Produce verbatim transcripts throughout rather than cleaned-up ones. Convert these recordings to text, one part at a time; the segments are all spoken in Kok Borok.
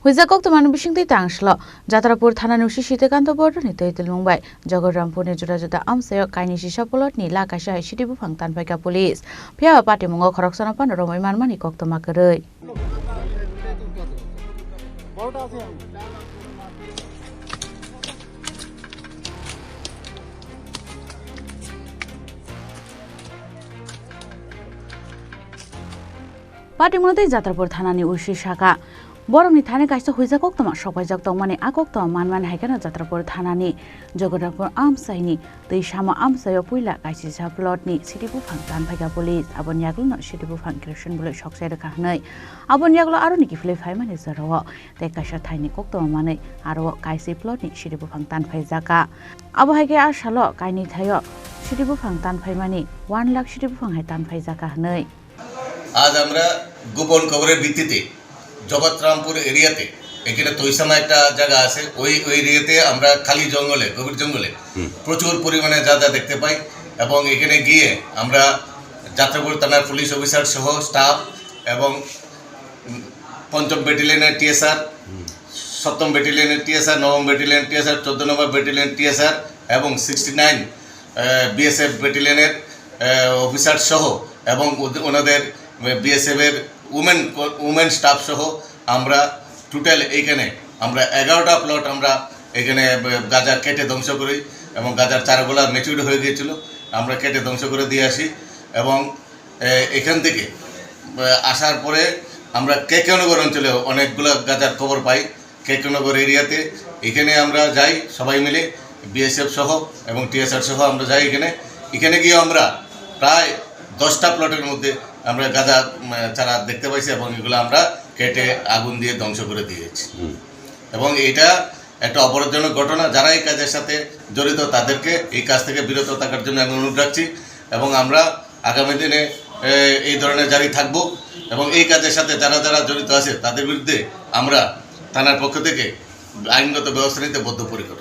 Puja koktwmani bisingtwi tang salo, Jatrapur thanani O C Srikanto Bordoni twi twlwng bai Jagannathpurni juda juda amchaio kainwi sisa plotni la kaisa hai sidi buphang tanphaikha police. Phiya ba patimungo khoroksano phano romwi manmani koktwma kwrwi. Patimoni tei Jatrapur thanani O C saka, borokni thani kaisa huijak koktwma sokpaijak tongmani a koktwma manmani hai kheno Jatrapur thanani Jagannathpur amchaini twi samo amchaio puila kaisisa plotni sidi buphang tanphaikha police. Aboni yagulono sidi buphang kerosene bolwi soksai rwkha hwnwi, aboni yagulo aroni kiphilwi phaimani jorao tei kaisa thaini koktwma manwi aro kaisa plotni sidi buphang tanphaijakha. Abo hai khe a salo kainwi thaio sidi buphang tanphaimani one lakh sidi buphang hai tanphaijakha hwnwi. আজ আমরা গোপন খবরের ভিত্তিতে জগৎরামপুর এরিয়াতে, এখানে তৈসামা একটা জায়গা আছে, ওই ওই এরিয়াতে আমরা খালি জঙ্গলে, গভীর জঙ্গলে হুম। প্রচুর পরিমাণে যা যা দেখতে পাই। এবং এখানে গিয়ে আমরা যাত্রাপুর থানার পুলিশ অফিসার সহ স্টাফ এবং পঞ্চম ব্যাটালিয়নের টিএসআর, সপ্তম ব্যাটালিয়নের টিএসআর, নবম ব্যাটালিয়ন টিএসআর, চোদ্দ নম্বর ব্যাটালিয়ন টিএসআর এবং সিক্সটি নাইন বিএসএফ ব্যাটালিয়নের অফিসার সহ এবং ওদে- ওনাদের বিএসএফ এর উমেন উমেন স্টাফ সহ আমরা টোটাল এইখানে আমরা এগারোটা প্লট আমরা এখানে গাঁজা কেটে ধ্বংস করি এবং গাঁজার চারাগুলা ম্যাচিউর হয়ে গিয়েছিল, আমরা কেটে ধ্বংস করে দিয়ে আসি। এবং এ, এখান থেকে, এ, আসার পরে আমরা কেকেনগর অঞ্চলে অনেকগুলো গাঁজার খবর পাই। কেকেনগর এরিয়াতে এখানে আমরা যাই সবাই মিলে, বিএসএফ সহ এবং টিএসআর সহ আমরা যাই এখানে। এখানে গিয়ে আমরা প্রায় দশটা প্লটের মধ্যে আমরা গাঁজা, উম, চারা দেখতে পাইছি এবং এগুলো আমরা কেটে আগুন দিয়ে ধ্বংস করে দিয়েছি। হুম। এবং এটা একটা অপরাধজনক ঘটনা। যারা এই কাজের সাথে জড়িত তাদেরকে এই কাজ থেকে বিরত থাকার জন্য আমি অনুরোধ রাখছি এবং আমরা আগামী দিনে, এ, এই ধরনের জারি থাকব এবং এই কাজের সাথে যারা যারা জড়িত আছে তাদের বিরুদ্ধে আমরা থানার পক্ষ থেকে আইনগত ব্যবস্থা নিতে বদ্ধপরিকর।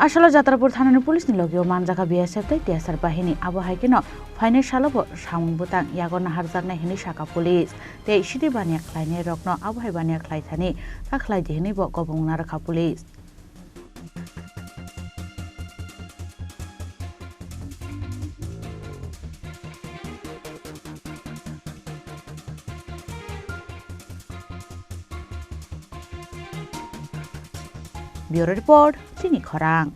Asalo Jatrapur thanani police ni logio manjakha B S F tei T S R bahini, abo hai kheno phainai salo bo samung bwtang yago naharjaknai hinwi sakha police. Tei sidi baniya khlainai rokno abo hai baniya khlai thani ta khlai di hinwi bo gobong narwkha police. Bureau Report, Chini Khorang.